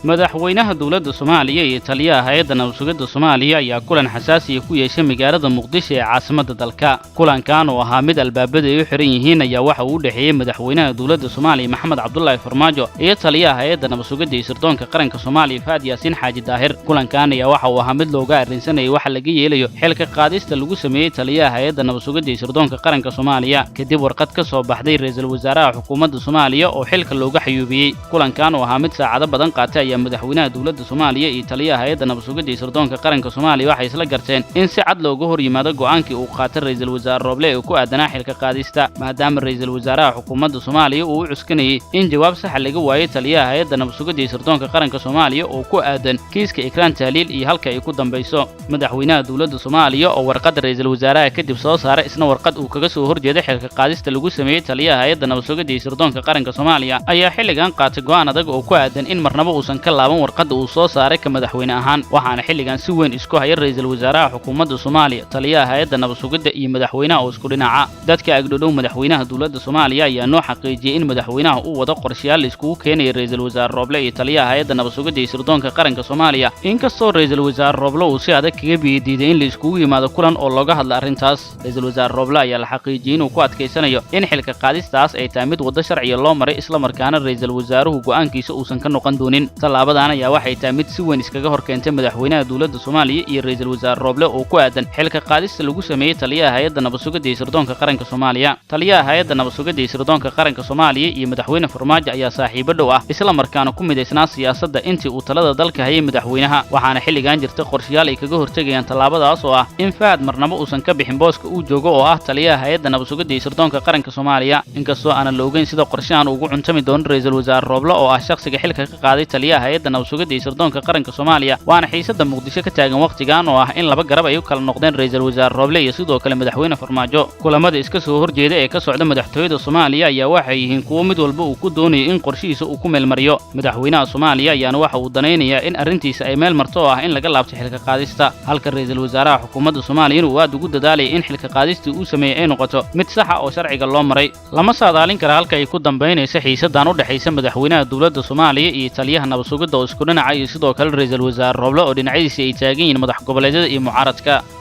Madaxweynaha dowladda Soomaaliya iyo taliyaha hay'adda nabad-sugidda Soomaaliya ayaa kulan xasaasi ah ku yeeshay magaalada Muqdisho ee caasimadda dalka. Kulankan oo ahaa mid albaabada ay u xiran yihiin ayaa waxa uu u dhexeeyay madaxweynaha dowladda Soomaaliya Maxamed Cabdullaahi Farmaajo iyo taliyaha hay'adda nabad-sugidda iyo sirdoonka qaranka Soomaaliya Fahad Yaasiin Xaaji Daahir. Kulankan ayaa waxa uu ahaa mid looga arrinsanayay waxa laga yeelayo xilka qaadista lagu sameeyay taliyaha hay'adda nabad-sugidda iyo sirdoonka qaranka Soomaaliya kadib warqad ka soo baxday ra'iisul wasaaraha xukuumadda Soomaaliya oo xilka looga xayuubiyey. Kulankan oo ahaa mid saacado badan qaatay ayaa madaxweynaha dowladda Soomaaliya iyo taliyaha hay'adda nabad-sugidda iyo sirdoonka qaranka Soomaaliya waxay isla garteen in si cad looga hor yimaado go'aankii uu qaatay ra'iisul wasaare Roble ee ku aadanaa xilka qaadista, maadaama ra'iisul wasaaraha xukuumadda Soomaaliya uu u cuskanayay in jawaab sax laga waayay taliyaha hay'adda nabad-sugidda iyo sirdoonka qaranka Soomaaliya oo ku aadan kiiska Ikraan Tahliil iyo halka ay ku dambayso. Madaxweynaha dowladda Soomaaliya oo warqadda ra'iisul wasaaraha kadib soo saaray isna warqad uu kaga soo horjeeday xilka qaadista lagu sameeyay taliyaha hay'adda nabad-sugidda iyo sirdoonka qaranka Soomaaliya ayaa xilligan qaatay go'aan adag oo ku aadan in marnaba uusan ka laaban warqadda uu soo saaray ka madaxweyne ahaan. Waxaana xilligan si weyn isku haya ra'iisul wasaaraha xukuumadda Soomaaliya, taliyaha hay'adda nabad-sugidda iyo madaxweynaha oo isku dhinaca. Dadka agdhodhow madaxweynaha dowladda Soomaaliya ayaa noo xaqiijiyay in madaxweynaha uu wado qorshayaal iskugu keenaya ra'iisul wasaare Roble iyo taliyaha hay'adda nabad-sugidda iyo sirdoonka qaranka Soomaaliya, inkastoo ra'iisul wasaare Roble uu si adag kaga biyadiiday in la iskugu yimaado kulan oo looga hadla arrintaas. Ra'iisul wasaare Roble ayaa la xaqiijiyay inuu ku adkaysanayo in xilka qaadistaas ay tahay mid waddo sharciya loo maray, isla markaana ra'iisul wasaaruhu go'aankiisa uusan ka noqon doonin. Tallaabadan ayaa waxay tahay mid si weyn iskaga hor keentay madaxweynaha dowladda Soomaaliya iyo ra'iisul wasaare Roble oo ku aadan xilka qaadista lagu sameeyay taliyaha hay'adda nabad-sugidda iyo sirdoonka qaranka Soomaaliya. Taliyaha hay'adda nabad-sugidda iyo sirdoonka qaranka Soomaaliya iyo madaxweyne Farmaajo ayaa saaxiibo dhow ah, isla markaana ku midaysnaa siyaasadda intii uu talada dalka hayay madaxweynaha. Waxaana xilligan jirta qorshayaal ay kaga hortegayaan tallaabadaas oo ah in Fahad marnaba uusan ka bixin booska uu joogo oo ah taliyaha hay'adda nabad-sugidda iyo sirdoonka qaranka Soomaaliya, inkastoo aanan la ogeyn sida qorshahan ugu cuntami doono ra'iisul wasaare Roble oo ah shakhsiga xilka ka qaaday taliyaha hay'adda nabad-sugidda iyo sirdoonka qaranka Soomaaliya. Waana xiisadda Muqdisho ka taagan waqtigan oo ah in laba garab ay u kala noqdeen ra'iisul wasaare Roble iyo sidoo kale madaxweyne Farmaajo. Kulamada iska soo horjeeda ee ka socda madaxtooyada Soomaaliya ayaa waxay yihiin kuwo mid walba uu ku doonayo in qorshihiisa uu ku meelmariyo. Madaxweynaha Soomaaliya ayaana waxa uu danaynayaa in arrintiisa ay meel marto oo ah in laga laabto xilka qaadista, halka ra'iisul wasaaraha xukuumadda Soomaaliya inuu aad ugu dadaalaya in xilka qaadistii uu sameeyey ay noqoto mid sax ah oo sharciga loo maray. Lama saadaalin kara halka ay ku dambaynayso xiisadan u dhexaysa madaxweynaha dowladda Soomaaliya iyo taliyaha nabad-sugidda oo isku dhinaca iyo sidoo kale ra'iisul wasaare Roble oo dhinacyadiisa ay taagan yihiin madax goboleedyada iyo mucaaradka.